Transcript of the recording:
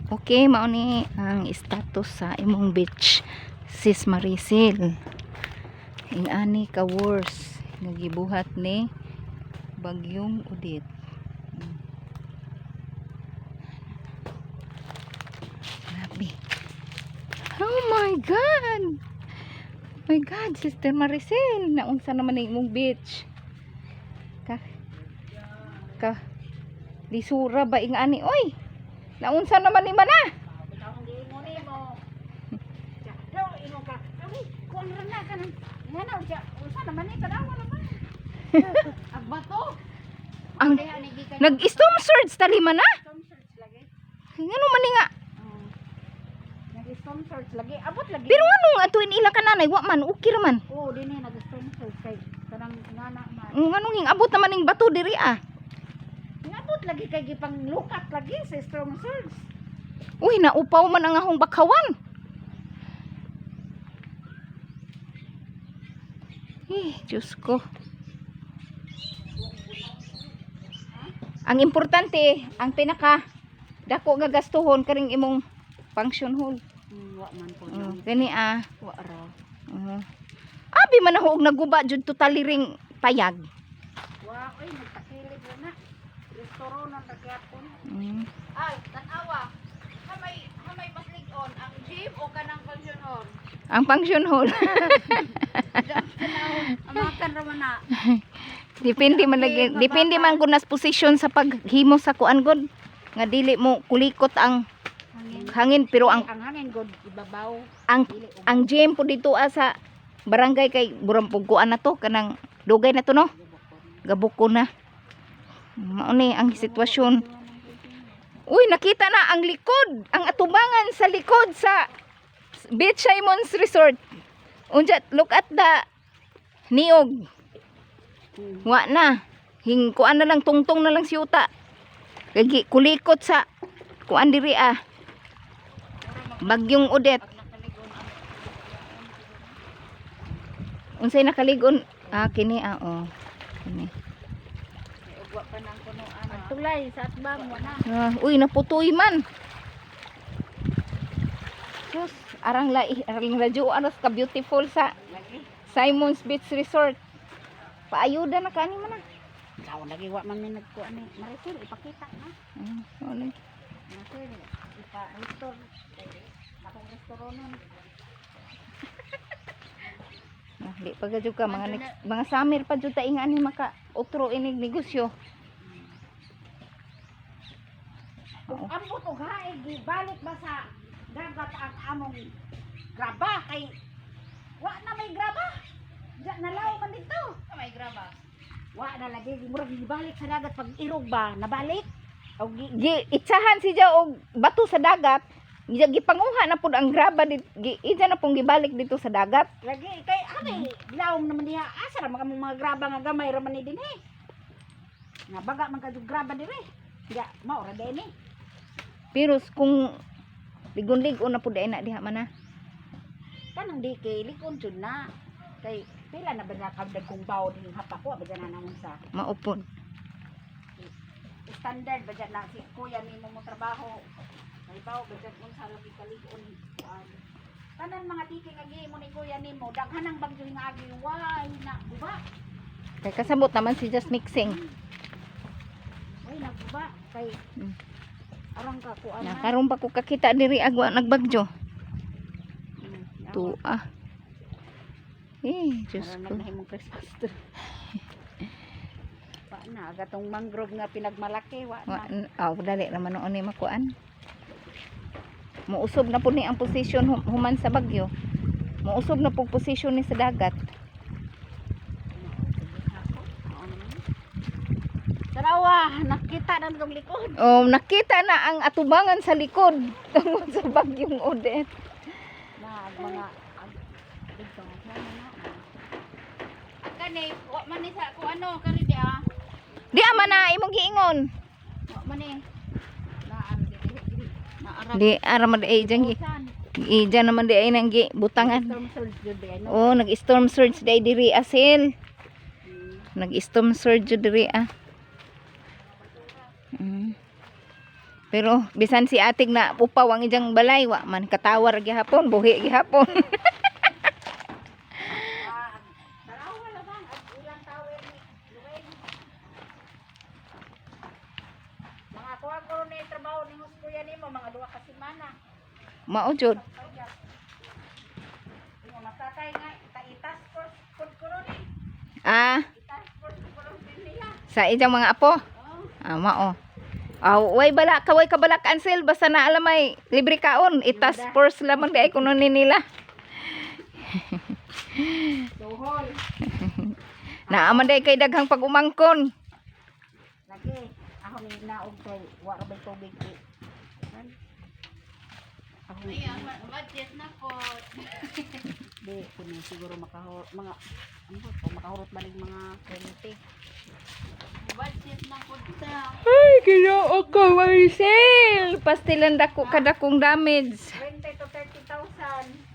Okay, mao ni ang status sa imong beach, Sis Maricel. Ing-ani ka worse nga gibuhat ni Bagyong Odette. Grabe. Oh my God. My God, Sister Maricel, naunsa naman ang imong beach? Ka ka lisura ba ing-ani oy? Naunsa naman ni mana? Bitaw ang giingon nimo. Daw ingon ka. Awi, kuan ra na kanang ngano siya. Unsa naman ni tanawa naman. Ang bato. Ang Diha ni gikan nag-storm surge tali man na. storm surge lagi. Ngano man ni nga? Oh. Nag-storm surge lagi. Abot lagi. Pero nganong atuin ila kananay wa man, okay ra man. Oo, dinhi nag-storm surge kay kanang ngana man. Nganong hing abot naman ning bato diri ah. Ngabot lagi kay gipanglukat lagi sa storm surge. Uy, naupaw man ang ahong bakawan. Eh, Diyos ko. Ang importante, ang pinaka dako nga gastuhon karing imong function hall. Wa man po. Kani ah. Wa ra. Abi man ako og naguba jud totally ring payag. Wa oy, nagpakilid ra na. Restoro nang ragyapon. Ay, tanawa. Hamay mas lig-on ang gym o kanang function hall? Ang function hall. Amakan ra man na. Depende man lagi, depende man gud nas position sa paghimo sa kuan gud nga dili mo kulikot ang Hangin. hangin, pero ang Ang hangin god ibabaw. ang Dili ug ang gym po dito ah, sa barangay kay burang pug kuan na to, kanang dugay na to, no, gabuko na. Mao ni ang sitwasyon. Uy, nakita na ang likod, ang atubangan sa likod sa Beach Simons Resort. Unja, look at the niog. Wa na. Hing kuan na lang, tungtong na lang siyuta. Kay kulikot sa kuan diri ah. Bagyong Odette. Unsay nakaligon? Ah, kini ah, oh. Kini. Ugwa pa ng kunuan. Ang tulay sa atbang wa na. Ah, uy, naputoy man. Sus, arang la arang radyo aras ka beautiful sa Lagi. Simon's Beach Resort. Paayuda na kani man ah. Sao lagi wa man mi nagkuan ni Maricel, ipakita na. Wala. Maricel, ipa-restore. Akong restore nun. Ah, di pa gadyo ka mga next, mga summer pa jud ta ingani maka otro inig negosyo. Ug ambot og haig gibalik ba sa dagat ang among graba kay wa na may graba. Diya nalaw man dito. May graba. Wa na lagi, murag gibalik sa dagat pag irog ba nabalik. Og gi Gi itsahan si og bato sa dagat. Gi gipanguha na pud ang graba dit, gi ija na pong gibalik dito sa dagat. Lagi kay abi lawom naman diha, asa ra man mga graba nga gamay ra man ni dinhi. Nga baga man kadto graba dire. Diya mao ra din ni. Pero kung ligon-ligon na pud ay na diha man ah. Kanang di kay likon jud na. Kay pila na ba na kadag kong bawo din hapa ko ba na namon sa Maupon. Standard ba dyan na si kuya nimo mo trabaho. May bawo ba dyan unsa lagi kalig-on kuan. Tanan mga diki nga gihimo ni kuya nimo, daghan ang bagyo nga agi way na guba. Kay kasabot naman si Just Mixing. Way na guba kay arang ka kuan Na na. karon pa ko kakita diri agwa nagbagyo. Tuah. Eh, Diyos Aron ko. naghimong Christmas tree. Wa na agatong mangrove nga pinagmalaki wa Wa, na. oh, dali naman noon ni makuan. Muusob na po ni ang posisyon human sa bagyo. Muusob na po posisyon ni sa dagat. Tarawa, nakita na itong likod. Oh, nakita na ang atubangan sa likod tungod sa bagyong Odette. Na ang mga dito na na. Kani, wa man ni sa kung ano kari di ah. Di ama na imong giingon. Wa man ni. Naara Di ara man di ay dyan gi. San? Diyan naman di ay nang gi butangan. Storm surge jud di ano. Oh, nag-storm surge di ay diri asil. Nag-storm surge jud diri ah. Pero bisan si ating na upaw ang ijang balay wa man katawar gihapon, buhi gihapon. Ah, tanawa lang at ilang tower ni Luweng. Mga kuha ko ni trabaho ni kuya nimo mga 2 ka semana. Mao jud. Pagpayat. Ingon matatay nga ita-task force pud ko ron eh. I-task force ko ron din nila. Sa ijang mga apo. Oh. Ah, mao. Ah, way bala kaway ka bala cancel basta na alam ay libre kaon itas force lamang di ay kuno ni nila. Duhol. Naaman day kay daghang pag-umangkon. Lagi ako ni naog kay wa ra bay tubig eh. Kan? Ako ni Ayan, budget na po. di kuno siguro makahurot mga ano ba to, makahurot balig mga 20. Budget na po ta. Ay, Ginoo ko, Marcel. Pastilan dako kadakong damage. 20 to 30,000.